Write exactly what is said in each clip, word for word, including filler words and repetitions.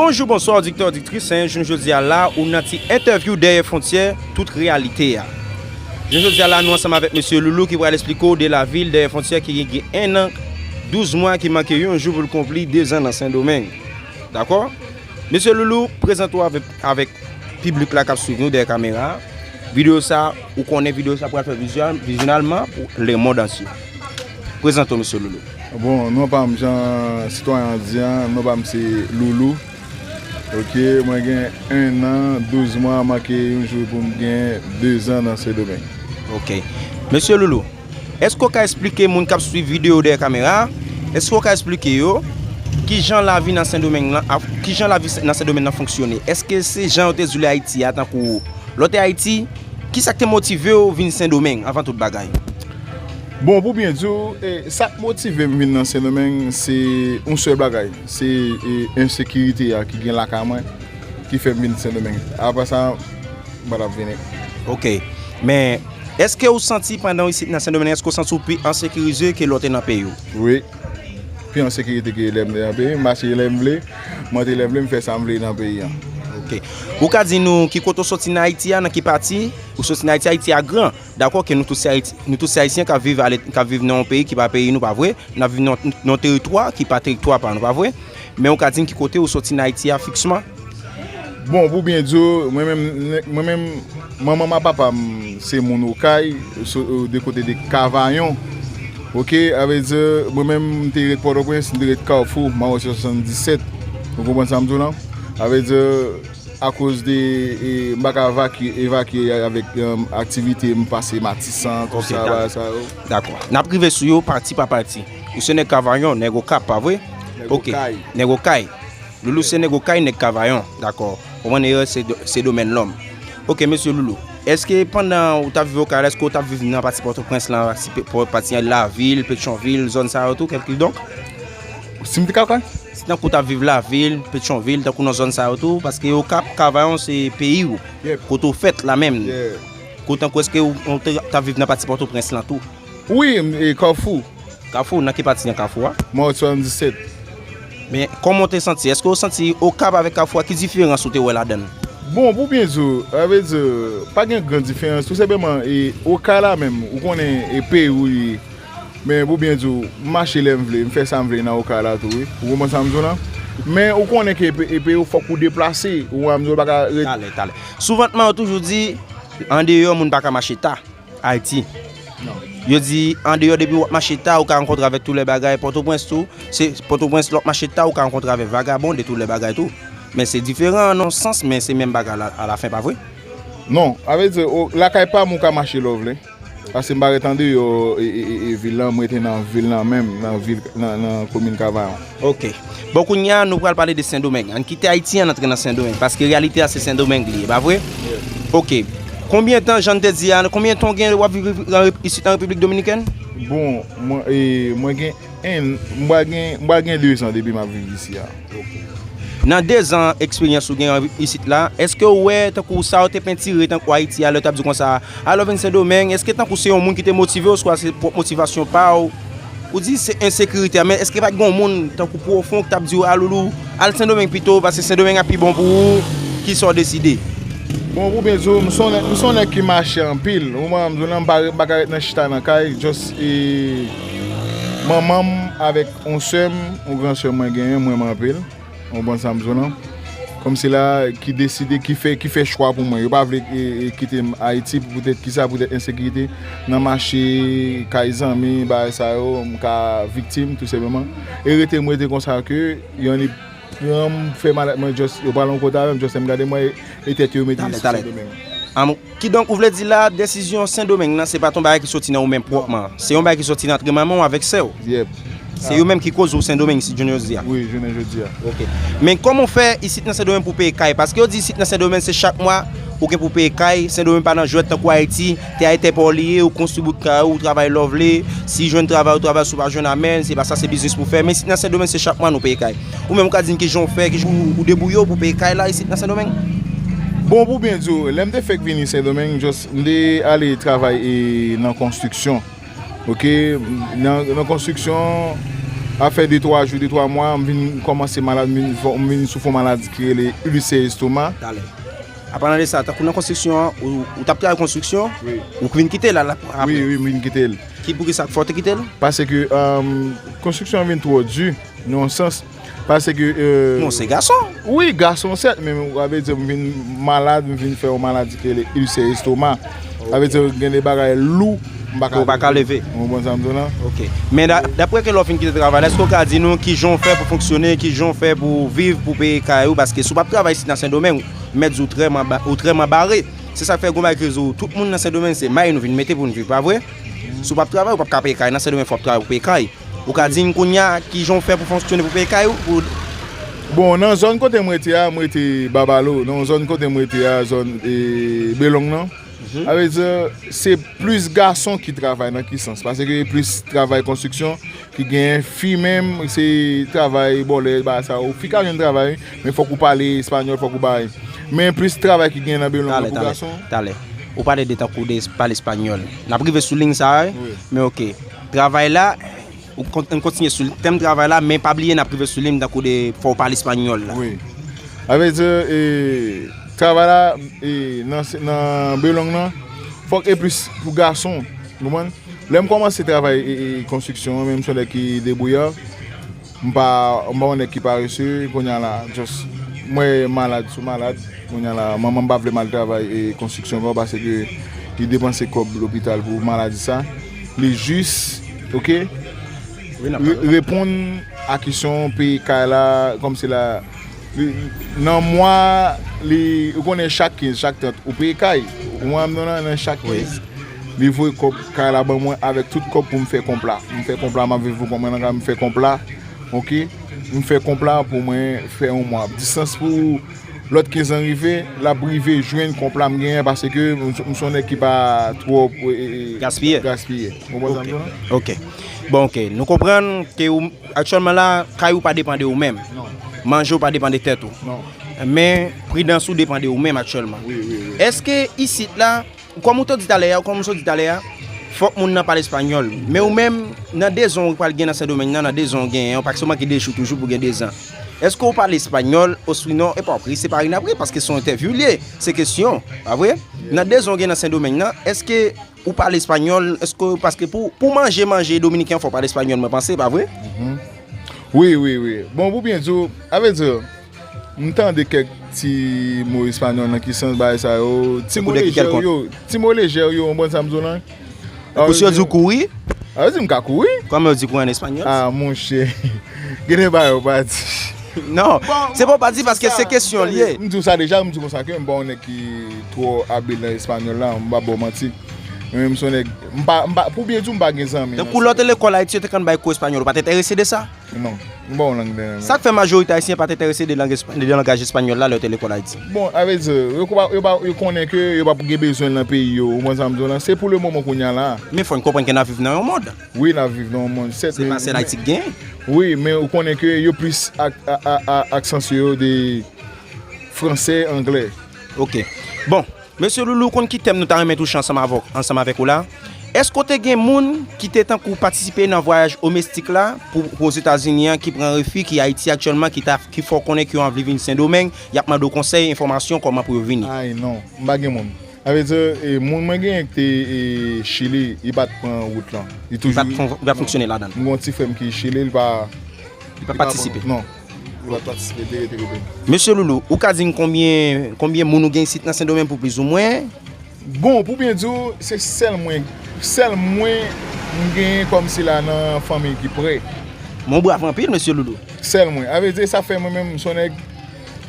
Bonjou, bonswa, odiktè, odiktris. Jounen jodi a la, ou nan ti entèvyou Dèyè Fwontyè, tout reyalite a. Jounen jodi a la, nou ansanm avèk mesye Loulou ki pral esplike w de lavil Dèyè Fwontyè ki gen, gen enn an, douz mwa, ki manke yon jou pou l konpli dezan nan Sendomeng. Dakò? Mesye Loulou, prezante w avèk, avèk piblik la k ap swiv nou dèyè kamera a. Videyo sa, ou konnen videyo sa pral fè vizyal, vizyonalman pou lemonn antye. Prezante w, mesye Loulou. Bon, non pa m, jan sitwayen an di a, non pa m se Loulou. Ok, mwen gen enn an, douz mwa, manke yon jou pou m gen dezan nan Sendomeng. Ok. Mesye Loulou, èske w ka esplike moun k ap swiv videyo dèyè kamera a, èske w ka esplike yo kijan lavi nan Sendomeng lan ap, kijan lavi nan Sendomeng nan fonksyone? Èske se jan yo te di w lè Ayiti a, tankou lè w te Ayiti, kisa k te motive w vin Sendomeng anvan tout bagay? Bon, pou byen di w, e, sa k motive m vin nan Sendomeng, se yon sèl bagay. Se, e, ensekirite a ki gen lakay mwen ki fè m vin Sendomeng. Apa sa, m pa t ap vini. Ok. Men, èske w santi pandan w isit nan Sendomeng, èske w santi w pi ensekirize ke lè w te nan peyi w? Wi. Pi an sekirite ke lè m te nan peyi m, m mache lè m vle, m antre lè m vle, m fè sa m vle nan peyi an. Ok. Ou ka di nou ki kote w soti nan Ayiti a, nan ki pati? Ou soti nan Ayiti, Ayiti a gran. Dakò ke nou tout se Ayiti, nou tout se Ayisyen k ap viv alè, k ap viv nan yon peyi ki pa peyi nou, pa vre? N ap viv nan, nan yon teritwa ki pa teritwa pa nou, pa vre? Men ou ka di m ki kote ou soti nan Ayiti a fiksman? Bon, pou byen di w, mwen menm, mwen menm, manman m ak papa m se moun Okay, so, de kote de Kavayon. Ok, sa vle di, mwen menm, m te ret Pòtoprens, m te ret Kafou, Mawoti swasanndisèt. Ou konprann sa m di w lan? Sa vle di, akoz de, e, m pa ka evakye, evakye avèk, e, aktivite m pase Matisan, tout sa, bagay sa yo. Dakò. N ap rive sou yo pati pa pati. Ou se nèg Kavayon, nèg Okap, pa vre? Ok. Nèg Okay. Nèg Okay. Loulou se nèg Okay, nèg Kavayon, dakò. Konprann erè se do-, se domèn lòm. Ok, mesye Loulou, èske pandan ou t ap viv Okay la, èske ou t ap viv nan pati Pòtoprens lan, si pe-, pò-, pati lavil, Petyonvil, zòn sa yo tou, kèlkidonk? Si m te ka kòman? Si tankou w t ap viv lavil, Petyonvil, tankou nan zòn sa yo tou, paske Okap, Kavayon se peyi w, yep, kote w fèt la menm. Yeah. Kote tankou èske w, w te, t ap viv nan pati Pòtoprens lan tou? Wi, m, e, Kafou. Kafou, nan ki pati nan Kafou a? Mawoti swasanndisèt. Men, kòman w te santi? Èske w santi Okap avèk Kafou a, ki diferans ou te wè ladan l? Bon, pou byen di w, sa vle di, pa gen gran diferans. Tou senpleman, e, Okay la menm, ou konnen, e, peyi w li ye. Men, pou byen di w, m mache lè m vle, m fè sa m vle nan Okay la tou, wi. Ou konprann sa m di w lan? Men, ou konnen ke e, e, peyi w fòk ou deplase, ou wè m di w pa ka ret. Talè, talè. Souvantman, yo toujou di, andeyò, moun pa ka mache ta. Ayiti. Non. Yo di, andeyò, depi w ap mache ta, ou ka rankontre avèk tout lè bagay. Pòtoprens tou, se Pòtoprens, lè w ap mache ta, ou ka rankontre avèk vagabon de tout lè bagay tou. Men se diferan nan yon sans, men se menm bagay la, alafen, pa vre? Non, sa vle di, o, lakay pa m, ou ka mache lè w vle. Paske m pa ret andeyò, e, e, e, e, vil lan, m rete nan vil lan menm, nan vil, nan, nan komin Kavayon. Ok. Bon, kounye a, nou pral pale de Sendomeng. Ann kite Ayiti, ann antre nan Sendomeng. Paske reyalite a, se Sendomeng li ye, pa vre? Yeah. Ok. Konbyen tan, jan n te di a, konbyen tan w gen w ap viv an Rep-, isit an Repiblik Dominikèn? Bon, mwen, e, mwen gen enn, m pral gen, m pral gen dezan depi m ap viv isi a. Ok. Nan dezan eksperyans ou gen an isit la, èske w wè tankou sa w te pentire tankou Ayiti a, lè w t ap di konsa, alò vin Sendomeng, èske tankou se yon moun ki te motive w, oswa se pwòp motivasyon pa w? Ou di se ensekirite a, men èske pa t gen yon moun tankou pwofon ki t ap di w, a Loulou, al Sendomeng pito, paske Sendomeng ap pi bon pou ou, kisa w deside? Bon, pou byen di w, m se yon nèg, m se yon nèg ki mache anpil. Ou konprann, m di w lan, m pa, m pa ka ret nan chita nan kay, just, e, manman m avèk yon sè m, yon gran sè mwen genyen, m renmen anpil. Ou konprann sa m di w lan? Kòmsi la, ki deside, ki fè, ki fè chwa pou mwen. Yo pa vle, e, e, kite m Ayiti pou poutèt kisa, poutèt ensekirite. Nan mache, kay zanmi, bagay sa yo, m ka viktim, tou senpleman. E rete, m rete konsa ke, y annik pran m, fè malèt mwen, just, yo pral yon kote avè m, just m gade mwen, e, e tèt yo mete sou Sendomeng. Kidonk, ou vle di la, desizyon Sendomeng nan, se pa t yon bagay ki soti nan ou menm pwòpman. Se yon bagay ki soti nan antre manman w avèk sè w. Yep. Se yo menm ki koz ou Sendomeng isit jounen jodi a. Wi, jounen jodi a. Ok. Men kòman w fè isit nan Sendomeng pou w peye kay? Paske yo di isit nan Sendomeng, se chak mwa ou gen pou w peye kay. Sendomeng pa nan jwèt tankou Ayiti. Tè a e tè pa w li ye, ou konstwi bout kay ou, ou travay lè w vle. Si w jwenn travay, ou travay, si w pa jwenn, amèn. Se pa sa, se biznis pou w fè. Men isit nan Sendomeng, se chak mwa nou peye kay. Ou menm ou ka di n kijan w fè, kijan ou, ou debouye w pou peye kay la isit nan Sendomeng? Bon, pou byen di w, lè m te fèk vini Sendomeng, just, m te ale travay, e, nan konstriksyon. Ok, nan, nan konstriksyon, Afè de twa jou, de twa mwa, m vin kòmanse malad, m vin, fò- m vin soufri yon maladi ki rele ilsè estoma. Talè. Apalan de sa, tankou nan konstriksyon an, ou, ou t ap travay konstriksyon, Wi. Ou vin kite l la, la Wi, wi, m vin kite l. Ki, poukisa k fè w te kite l? Paske um, konstriksyon an vin twò di, nan yon sans. Paske. euh, Non, se gason. Wi, gason sèt, men sa vle di m vin malad, m vin fè yon maladi ki rele ilsè estoma. Sa vle di gen de bagay lou, m pa ka Ou pa ka leve. Ou konprann sa m di w lan? Ok. Men da- dapre ke lè w fin kite travay la, èske w ka di nou ki jan w fè pou fonksyone, ki jan w fè pou viv, pou peye kay ou? Paske si w p ap travay isit nan Sendomeng, m mèt di w ou trè manba- ou trè manbare. Se sa k fè gon bagay ke yo di w, tout moun nan Sendomeng se may nou vin mete pou n viv, pa vre? Si w p ap travay, ou p ap ka peye kay. Nan Sendomeng fò w ap travay pou peye kay. Ou ka di n kounye a ki jan w fè pou fonksyone pou peye kay ou? Pou... Bon, nan zòn kote m rete a, m rete Babalo, nan zòn kote m rete a, zòn e, Belong nan. Sa vle di, se plis gason ki travay nan ki sans? Paske plis travay konstriksyon ki gen fi menm, se travay bòlè, bagay sa yo. Fi ka jwenn travay, men fòk ou pale espanyòl, fòk ou bay. Men plis travay ki gen nan Belong nan Talè, pou talè, gason. Talè. Ou pale de tankou de pale espanyòl. N ap rive sou liy sa a, wi. Wi. Men ok. Travay la, ou kon- n kontinye sou tèm travay la, men pa bliye n ap rive sou liy tankou de fò w pale espanyòl la. Wi. Sa vle di, e, travay la e, nan, nan Belong nan, fòk e plis pou gason. Ou konprann? Lè m kòmanse travay e, e, konstriksyon an, men m se yon nèg ki debouya. M pa, m pa yon nèg ki parese. Kounye a la, just, mwen malad sou malad. Kounye a la, manman m pa vle m al travay e, konstriksyon ankò paske li depanse kòb lopital pou maladi sa. Li jis, ok, Wi, n ap re- reponn a kesyon peye kay la, kòmsi la, li- nan mwa, li, ou konnen chak kenz, chak trant, ou peye kay. Ou wè m nan, nan chak kenz, li voye kòb kay la ban mwen avèk tout kòb pou m fè konpla. M fè konpla, m ap viv pou kòb mwen nan kay, m fè konpla, ok? M fè konpla pou mwen fè yon mwa. Distans pou lòt kenz lan rive, l ap rive jwenn konpla m genyen paske m, m se yon nèg ki pa twòp e, e, Gaspiye. Gaspiye. Ou konprann sa m di w lan? Ok. Bon, ok. Nou konprann ke ou, aktyèlman la, kay ou pa depann de ou menm. Non. Manje ou pa depann de tèt ou. Non. Men pridans ou depann de ou menm aktyèlman. Wi, wi, wi. Èske isit la, kòm ou te di talè a, kòm ou te di talè a, fòk moun nan pale espanyòl. Men ou menm, nan de zòn ou pral gen nan Sendomeng nan, nan de zòn ou genyen an, paske ou manke de jou toujou pou gen de zan. Èske ou pale espanyòl, osinon, epa, w ap resepare n apre, paske se yon entèvyou l ye, se kesyon, pa vre? Nan de zòn ou gen nan Sendomeng nan, èske ou pale espanyòl? Èske, paske pou, pou manje, manje dominiken, fò w pale espanyòl, mwen panse, pa vre? Wi, wi, wi. Bon, pou byen di w, a vle di, m tande kèk ti mo espanyòl nan ki sans bagay sa yo. Ti mo Kou de ki lejè kèlkonk. yo, ti mo lejè yo, ou konprann sa m di w lan? Pou si yo di w kouri, A, yo di m ka kouri? kòman yo di kouri an espanyòl? Ah, monchè. Gen de bagay ou pa di. Non, se pa w pa di paske se kesyon l ye. M di w sa deja, m di w konsa ke m pa yon nèg ki twò abil nan espanyòl la, m pa ba w manti. Men m se yon nèg, m pa, m pa, pou byen di w, m pa gen zanmi. Tankou lè w te lekòl Ayiti, yo te konn bay kou espanyòl, ou pa t enterese de sa? Non, m pa yon lang de. Sa k fè majorite ayisyen pa t enterese de lang espa- de langaj espanyòl la lè yo te lekòl Ayiti? Bon, a vle di, yo, pa- yo, pa- yo konnen ke yo p ap gen bezwen l nan peyi yo, ou konprann sa m di w lan? Se pou le moman kounye a la. Men fò n konprann ke n ap viv nan yon mond. Wi, n ap viv nan yon mond, sèt. Se pa sèl Ayiti k genyen. Wi, men ou konnen ke yo plis ak, a, a, a, aksantiye yo de fransè, anglè. Ok. Bon, mesye Loulou, ou konn ki tèm nou ta renmen touche ansanm avèk, ansanm avèk ou la? Èske w te gen moun ki te tankou patisipe nan vwayaj omestik la pou, pou Ozetazini an, ki pran refi, ki Ayiti aktyèlman, ki ta, ki fè w konnen ke yo anvi vin Sendomeng, y ap mande w konsèy, enfòmasyon, kòman pou yo vini? Ay, non, m pa gen moun. A vle di, e, moun mwen genyen ki te e, Chili, li pa t pran wout lan. Li Li pa toujou. t fon- li pa t fonksyone ladan l. M gen yon ti frè m ki Chili, li pa. Li pa patisipe. Non. Li pa patisipe, li te rete kote l. Mesye Loulou, ou ka di n konbyen, konbyen moun ou gen isit nan Sendomeng pou plizoumwen? Bon, pou byen di w, se sèl mwen, sèl mwen m genyen kòmsi la nan fanmi ki prè. Mwen bravo anpil, mesye Loulou. Sèl mwen. A vle di, sa fè mwen menm, m se yon nèg,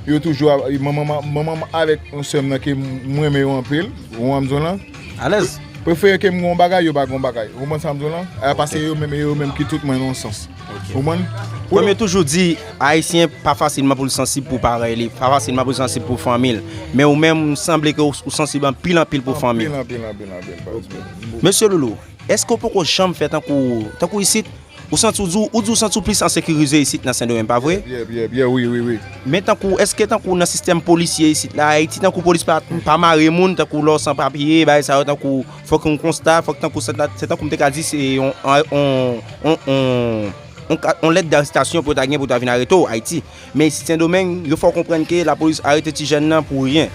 yo toujou, ap- manman, manman m avèk yon sè m nan ke m renmen yo anpil, ou konprann sa m di w lan? Alèz. Prefere ke m gen yon bagay, yo pa gen yon bagay. Ou konprann sa m di w lan? A, paske yo menm, yo menm ki tout mwen nan yon sans. Ou konprann? Kòm yo toujou di, Ayisyen pa fasilman pou l sansib pou parèy li, pa fasilman pou l sansib pou fanmi l. Men ou menm, sanble ke ou, ou sansib anpil, anpil pou fanmi. Anpil, anpil, anpil, anpil, pa di. Mesye Loulou, èske w poko janm fè tankou, tankou isit? Ou santi w di w, ou di w santi w plis an sekirize isit nan Sendomeng, pa vre? Byen, byen, byen, wi, wi, wi. Men tankou, èske tankou nan sistèm polisye isit la, Ayiti, tankou polis pa, pa mare moun, tankou lè w san papye, bagay sa yo, tankou, fòk yon konsta, fòk tankou, se tankou m te ka di, se yon, yon, yon, yon, yon ka- yon lèt darestasyon pou yo ta gen pou yo ta vin arete w Ayiti. Men isit Sendomeng, yo fè w konprann ke lapolis arete ti jèn nan pou ryen.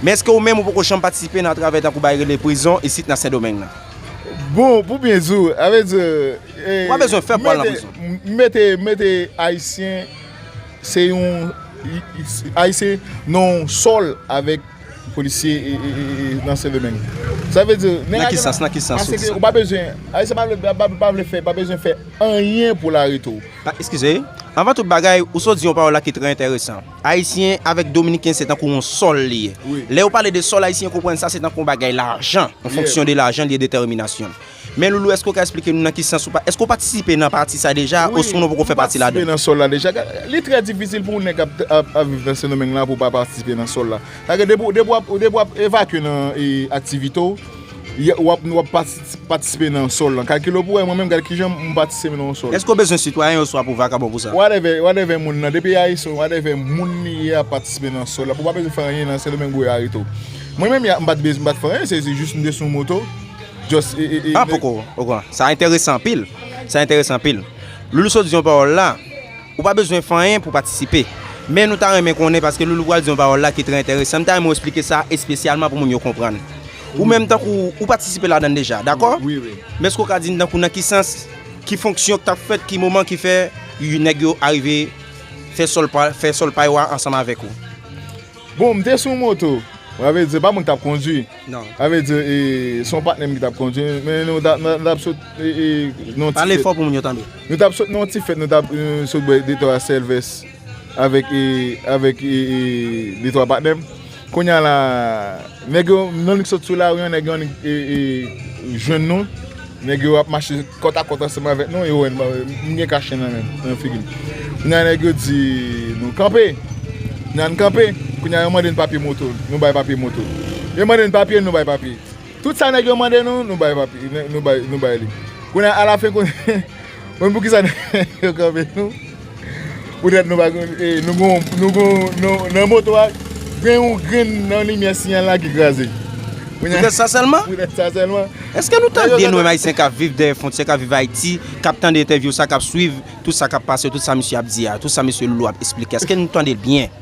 Men èske ou menm ou poko janm patisipe nan atravè tankou bagay rele prizon isit nan Sendomeng nan? Bon, pou byen di w, avè di. Ou pa bezwen fè pou al nan prizon. Mete, mete Ayisyen, se yon. Ayisyen nan yon sòl avèk polisye nan Sendomeng. Sa vle di. Nan ki sans, nan ki sans ou di sa? Ou pa bezwen. Ayisyen pa vle, pa vle fè, pa bezwen fè anyen pou l arete w. Eskize, anvan tout bagay, ou sot di yon pawòl la ki trè enteresan. Ayisyen avèk Dominiken se tankou yon sòl li ye. Lè yo pale de sòl ayisyen konprann sa se tankou yon bagay lajan, yon fonksyon de lajan li ye, detèminasyon. Men Loulou, èske w ka eksplike nou nan ki sans ou pa, èske w patisipe nan pati sa deja, osnon w poko fè pati ladan? Mwen patisipe nan sòl la deja. Li trè difisil pou yon nèg ap, ap, ap viv nan Sendomeng la pou w pa patisipe nan sòl la. Sa vle di depi, depi w ap, depi w ap evakye nan e, aktivite w, w ap, w ap patisipe nan sòl la. Kalkile w pou w wè mwen menm gade kijan m patisipe nan yon sòl. Èske w bezwen sitwayen oswa pou vakabon pou sa? Whatever, whatever moun nan, depi ayisyen, whatever moun li ye ap patisipe nan sòl la, pou w pa bezwen fè anyen nan Sendomeng pou yo arete w. Mwen menm, m pa t bezwen, m pa t fè anyen, se, se jis m te sou moto. Just, e, e, e, Ah, poko, poko. Sa enteresan anpil. Sa enteresan anpil. Loulou sot di yon pawòl la, ou pa bezwen fè anyen pou patisipe. Men nou ta renmen konnen, paske Loulou pral di yon pawòl la ki trè enteresan. M ta renmen w eksplike sa espesyalman pou moun yo konprann. Ou menm tankou ou patisipe ladan l deja, dakò? Wi, wi. Men èske w ka di m tankou nan ki sans, ki fonksyon k t ap fèt, ki moman ki fè nèg yo arive fè sòl pa, fè sòl pa yo a ansanm avèk ou? Bon, m te sou moto. Sa vle di, se pa mwen ki t ap kondwi. Non. Sa vle di, e, se yon patnè m ki t ap kondwi. Men nou t ap, nou t ap sot, e, e, nan yon ti fèt. Pale fò pou moun yo tande. Nou t ap sot nan yon ti fèt, nou t ap, e, sot bwè de twa sèlvès avèk, e, avèk, e, e, de twa patnè m. Kounye a la, nèg yo, nan li k sot sou lari an, nèg yo annik, e, e, jwenn nou. Nèg yo ap mache kòtakòt ansanm avèk nou, yo wè n, m gen kach nan men m, nan figi m. Kounye a nèg yo di nou kanpe. Kounye a n kanpe. Kounye a yo mande n papye moto, nou bay papye moto. Yo mande n papye, nou bay papye. Tout sa nèg yo mande nou, nou bay papye, nou bay, nou bay li. Kounye a alafen, kounye, konn poukisa nèg yo kanpe nou? Poutèt nou pa gen, e, nou gon, nou gon, nou, nan moto a, gen yon grenn nan limyè siyal la ki kraze. Poutèt sa sèlman? Poutèt sa sèlman. Èske nou tande nou menm Ayisyen k ap viv dèyè fwontyè, k ap viv Ayiti, k ap tande entèvyou sa, k ap swiv tout sa k ap pase, tout sa misye ap di a, tout sa mesye Loulou ap eksplike, èske nou tande l byen?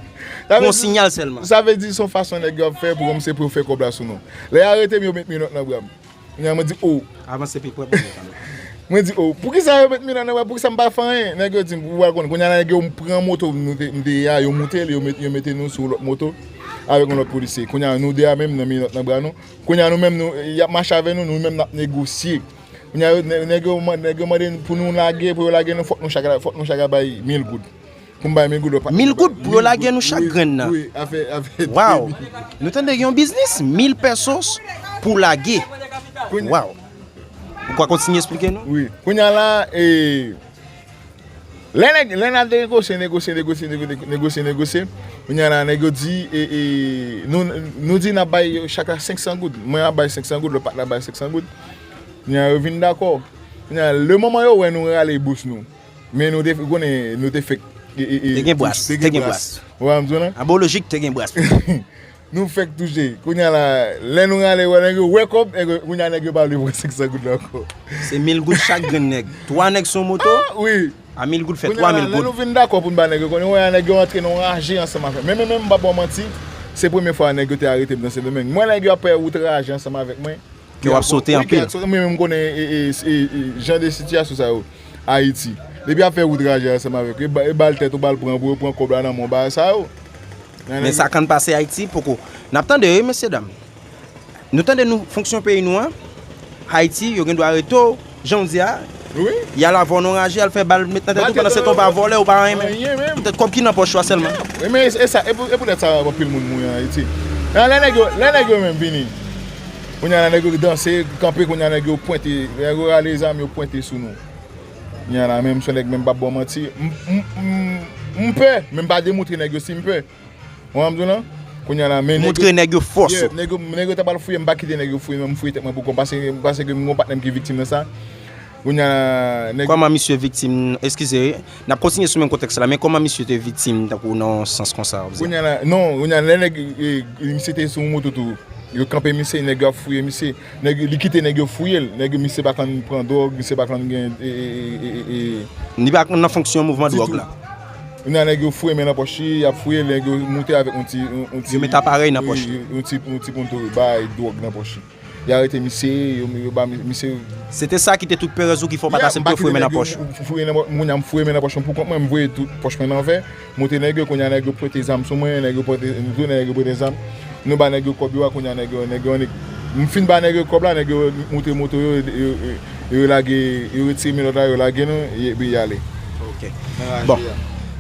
Pou yon siyal sèlman. Sa vle di se yon fason nèg yo ap fè pou kòmsi pou yo fè kòb la sou nou. Lè y arete m, yo met menòt nan bra m. Kounye a mwen di, o. Avanse pi pre pou mwen, tande. Mwen di, o, poukisa yo met menòt nan bra m, poukisa m pa fè anyen? Nèg yo di m, ou pral konnen. Kounye a la, nèg yo pran moto m, nou te, m te ye a, yo moute l, yo met, yo mete nou sou lòt moto avèk yon lòt polisye. Kounye a, nou de a menm nan menòt nan bra nou. Kounye a, nou menm, nou, y ap mache avè nou, nou menm n ap negosye. Kounye a, yo, nè- nèg yo, man- nèg yo mande n pou nou lage, pou yo lage nou, fòk nou chak, fòk nou chak bay mil goud. Pou m bay mil goud, yo pa- Mil goud pou yo lage nou chak grenn nan. Wi, afè, afè. Waw! Nou tande gen yon biznis, mil pesos pou lage. Waw! Ou ka kontinye eksplike nou? Wi. Kounye a la, e, lè nèg, lè n ap negosye, negosye, negosye, negosye, negosye, negosye, kounye a la, nèg yo di, e, e, nou, nou di n ap bay chak la senk san goud. Mwen ap bay senk san goud, lòt patnè ap bay senk san goud. Kounye a, yo vin dakò. Kounye a, lemoman yo wè nou rale bous nou, men nou te, ou konnen, nou te fèk, e, e, e, te gen bras, te gen bras. Ou wè sa m di w lan? An bon lojik, te gen bras. Nou fèk touche. Kounye a la, lè nou rale, wè nèg yo wè kòb, nèg yo, kounye a nèg yo pa vle pran senk san goud la ankò. Se mil goud chak grenn nèg. Twa nèg sou yon moto. Ah, wi. A mil goud fè twa mil goud. Kounye a la, lè nou vin dakò pou n ba nèg yo konnen, wè nèg yo antre nan yon raje ansanm avè m. Men, men, men, m p ap ba w manti, se premye fwa nèg yo te arete m nan Sendomeng. M wè nèg yo ap fè wout raje ansanm avèk mwen. Ke w ap sote anpil. Wi, ke y ap sote. Mwen menm m konnen e, e, e, e, jan de sitiyasyon sa yo Ayiti. Depi y ap fè wout raje ansanm avèk yo, e ba- e ba l tèt ou, ba l pran pou yo pran kòb la nan men w, bagay sa yo. Men sa konn pase Ayiti, poko. N ap tande, wi, mesye dam. Nou tande nou fonksyon peyi nou an, Ayiti, yo gen dwa arete w, jan w di a, Wi. Y al avè w nan raje, y al fè bal met nan tèt ou, pandan se tan w pa vòlè, ou pa anyen menm. Anyen menm. Poutèt kòb ki nan pòch ou a sèlman. Wi, men e sa, e pou, e poutèt sa anpil moun mouri an Ayiti. Lè nèg yo, lè nèg yo menm vini, kounye a la nèg yo danse, kanpe, kounye a nèg yo pwente, nèg yo rale zam yo pwente sou nou. Kounye a la menm se nèg menm m p ap ba w manti, m, m, m, m pè, men m pa demontre nèg yo si m pè. Ou wè m di w lan? Kounye a la, men nèg yo. Montre nèg yo fòs ou. Yeah, nèg yo, nèg yo ta pral fouye m, m pa kite nèg yo fouye m, m fouye tèt mwen pou kont, paske, paske m gon patnè m ki viktim nan sa. Kounye a la, nèg. Kòman misye viktim? Eskize, n ap kontinye sou menm kontèks la, men kòman misye te viktim, tankou nan yon sans konsa, w ap di? Kounye a la, non, kounye a la, lè nèg, e, e, misye te sou yon moto tou. Yo kanpe misye, nèg yo ap fouye misye. Nèg yo, li kite nèg yo fouye l. Nèg yo, misye pa konn pran dwòg, misye pa konn gen, e, e, e, e, e, Li pa nan fonksyon mouvman dwòg la. Nan nèg yo fouye men nan pòch li, y ap fouye, nèg yo moute avèk yon ti, yon, yon ti, Yo met aparèy nan pòch li. Yon ti, yon ti ponto, bay dwòg nan pòch li. Y arete misye, yo, yo ba mi- misye. Se te sa ki te tout perèz ou ki fè w pa ta aksepte yo fouye men nan pòch ou. Fouye nan pòch, moun nan fouye men nan pòch mwen pou kont mwen, m voye tout pòch mwen nan vè. Moute nèg yo, kounye a nèg yo pote zam sou mwen, nèg yo pote, m tounen nèg yo pote zam. Nou ba nèg yo kòb yo a, kounye a nèg yo, nèg yo annik. M fin ba nèg yo kòb la, nèg yo moute moto yo, yo, yo, yo lage, yo retire menòt la, yo lage nou, epi y ale. Ok. Bon.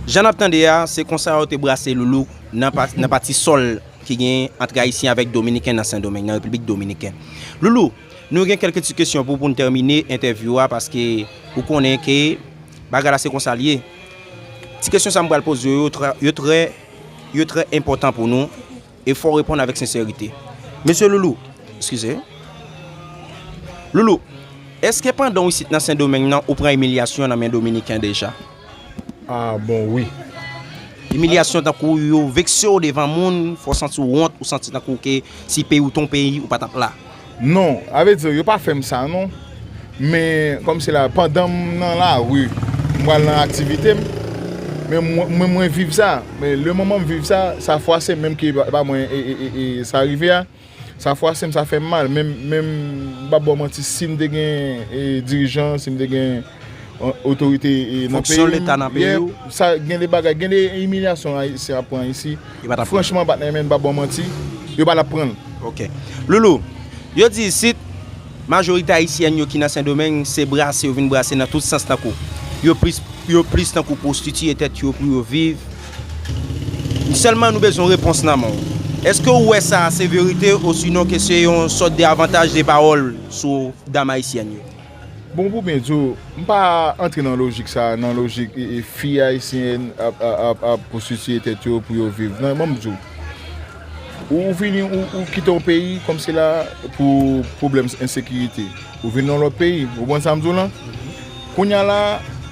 Jan n ap tande a, se konsa yo te brase Loulou nan, pa- nan pati sòl ki gen ant Ayisyen avèk Dominiken nan Sendomeng, nan Repiblik Dominiken. Loulou, nou gen kèlke ti kesyon pou, pou n tèmine entèvyou a, paske ou konnen ke bagay la se konsa l ye. Ti kesyon sa m pral poze yo, yo trè, yo trè, yo trè enpòtan pou nou, e fò w reponn avèk senserite. Mesye Loulou, eskize. Loulou, èske pandan w isit nan Sendomeng nan, ou pran imilyasyon nan men Dominiken deja? Ah, bon, wi. Imilyasyon tankou yo vekse w devan moun, fè w santi w wont, ou santi tankou ke si peyi w te yon peyi, ou pa t ap la. Non, a vle di, yo pa fè m sa, non. Men, kòmsi la, pandan m nan lari, m pral nan aktivite m. Men mwen, mwen, mwen viv sa. Men, le moman m viv sa, sa fwase m, menm ke pa, pa mwen, e, e, e, e, sa rive a. Sa fwase m, sa fè m mal. Men, men, m p ap ba w manti, si m te gen, e, dirijan, si m te gen, o- otorite, e, nan peyi m, Fonksyon Leta nan peyi w. Sa, gen de bagay, gen de imilyasyon Ayisyen ap pran isi. Franchman, patnè, men, m p ap ba w manti, yo pa t ap pran l. Ok. Loulou, yo di isit, majorite Ayisyèn yo ki nan Sendomeng, se brase yo vin brase nan tout sans tankou. Yo plis, yo plis tankou pwostitiye tèt yo pou yo viv. Sèlman nou bezwen repons nan men w. Èske w wè sa se verite osinon ke se yon sòt de avantaj de pawòl sou dam ayisyèn yo? Bon, pou byen di w, m pa antre nan lojik sa, nan lojik e, e, fi ayisyen ap, ap, ap, ap pwostitiye tèt yo pou yo viv. Non, ban m di w. Ou, ou vini, ou, ou kite yon peyi kòmsi la pou pwoblèm ensekirite. Ou vin nan lòt peyi, ou konprann sa m di w lan? Kounye a la,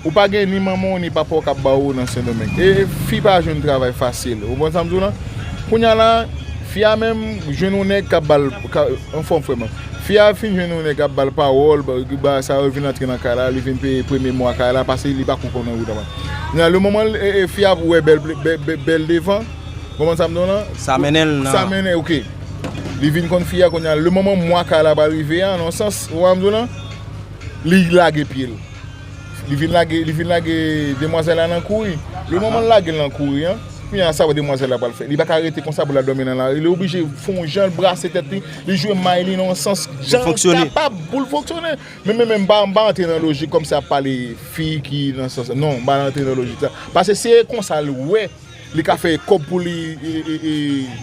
ou pa gen ni manman w ni papa w k ap ba w nan Sendomeng. E fi pa jwenn travay fasil, ou konprann sa m di w lan? Kounye a la, fi a menm jwenn yon nèg k ap ba l, ka, anfòm frè mwen. Fi a fin jwenn yon nèg k ap ba l pawòl, ba, ba sa yo vin antre nan kay la, li vin peye premye mwa kay la, paske li pa ko konnen wout anvan. Nan le moman, e, e, fi a wè bèl, bèl, bèl, bèl devan, konprann sa m di w lan? Sa mennen l nan. Sa mennen, ok. Li vin konn fi a kounye a. Le moman mwa kay la pral rive a, nan sans, ou konprann sa m di w lan? Li lage pye l. Li vin lage, li vin lage demwazèl la nan kouri. Le moman l lage l nan kouri an, kounye a sa demwazèl la pral fè? Li pa ka rete konsa pou l al dòmi nan lari. Li oblije fè yon jan l brase tèt li, li jwe may li nan yon sans jan l kapab pou l fonksyone. Men, men, men, m pa, m pa antre nan lojik kòmsi ap pale fi ki nan sans. Non, m pa antre nan lojik sa. Paske se konsa l wè li ka fè kòb pou li, e, e, e,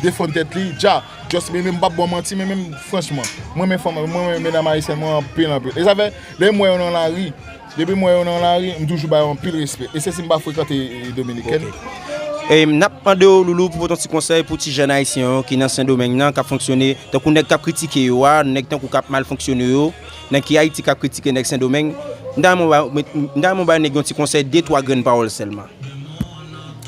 defann tèt li, dja. Just, men, men, m p ap ba w manti, men, men, franchman, mwen renmen fanm, mwen renmen medam ayisyèn mwen anpil, anpil. E sa fè, lè m wè yo nan lari, depi m wè yo nan lari, m toujou ba yo anpil respè. E se si m pa frekante, e, dominikèn. E n ap mande w, Loulou, pou pote yon ti konsèy pou ti jèn ayisyen yo ki nan Sendomeng nan, k ap fonksyone, tankou nèg k ap kritike yo a, nèg tankou k ap mal fonksyone yo, nèg ki Ayiti k ap kritike nèg Sendomeng. M ta renmen w ba, m ta renmen w bay nèg yon ti konsèy, de twa grenn pawòl sèlman.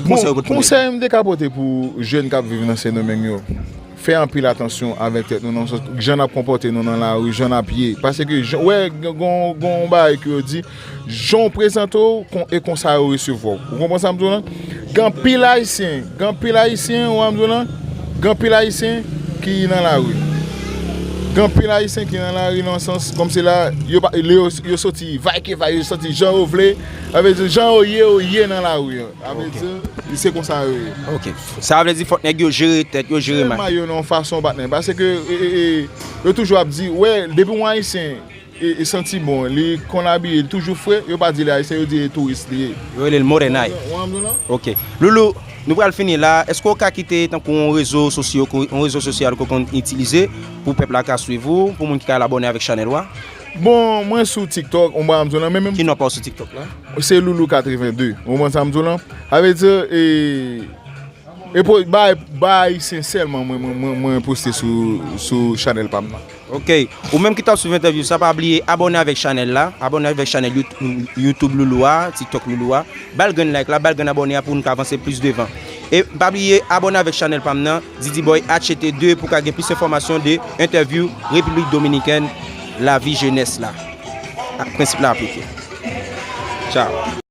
Bon, konsèy m te ka pote pou jèn k ap viv nan Sendomeng yo, fè anpil atansyon avèk tèt nou, nan sans jan n ap konpòte nou nan lari, jan n ap ye. Paske, jan, wè, gen, gen, gen yon bagay ke yo di, jan w prezante w, kon, e konsa yo resevwa w. Ou konprann sa m di w lan? Gen anpil Ayisyen, gen anpil Ayisyen, ou konprann sa m di w lan? Gen anpil Ayisyen ki nan lari. Gen anpil Ayisyen ki nan lari nan sans, kòmsi la, yo pa, yo, yo soti vay ke vay, yo soti jan yo vle. Sa vle di, jan yo ye, yo ye nan lari an. Sa vle di, li se konsa yo ye. Ok. Sa vle di fòk nèg yo jere tèt yo, jere may. Jere may yo nan yon fason, patnè. Paske, e, e, e, yo toujou ap di, wè, depi yon Ayisyen, e, e santi bon, li konn abiye, li toujou fre, yo pa di li Ayisyen, yo di e touris li ye. Yo rele l modènay. Ok. Loulou, nou pral fini la. Èske w ka kite tankou yon rezo sosyo, yon rezo sosyal ke w konn itilize pou pèp la ka swiv ou, pou moun ki ka al abòne avèk chanèl ou a? Bon, mwen sou TikTok, ou mwen m di w lan, men menm. Ki non pa w sou TikTok la? Se Loulou katreven de. Ou konprann sa m di w lan? Sa vle di, e, e pou, bay, bay ayisyen sèlman mwen, mwen, mwen, mwen poste sou, sou chanèl pa m nan. Ok. Ou menm ki t ap swiv entèvyou sa, pa bliye abòne avèk chanèl la, abòne avèk chanèl You-, YouTube Loulou a, TikTok Loulou a. Ba l grenn like la, ba l grenn abòne a pou nou ka avanse plis devan. E pa bliye abòne avèk chanèl pa m nan, Didi Boy H T deux, pou ka gen plis enfòmasyon de entèvyou Repiblik Dominikèn, lavi jenès la ak prensip la aplike. Tchao.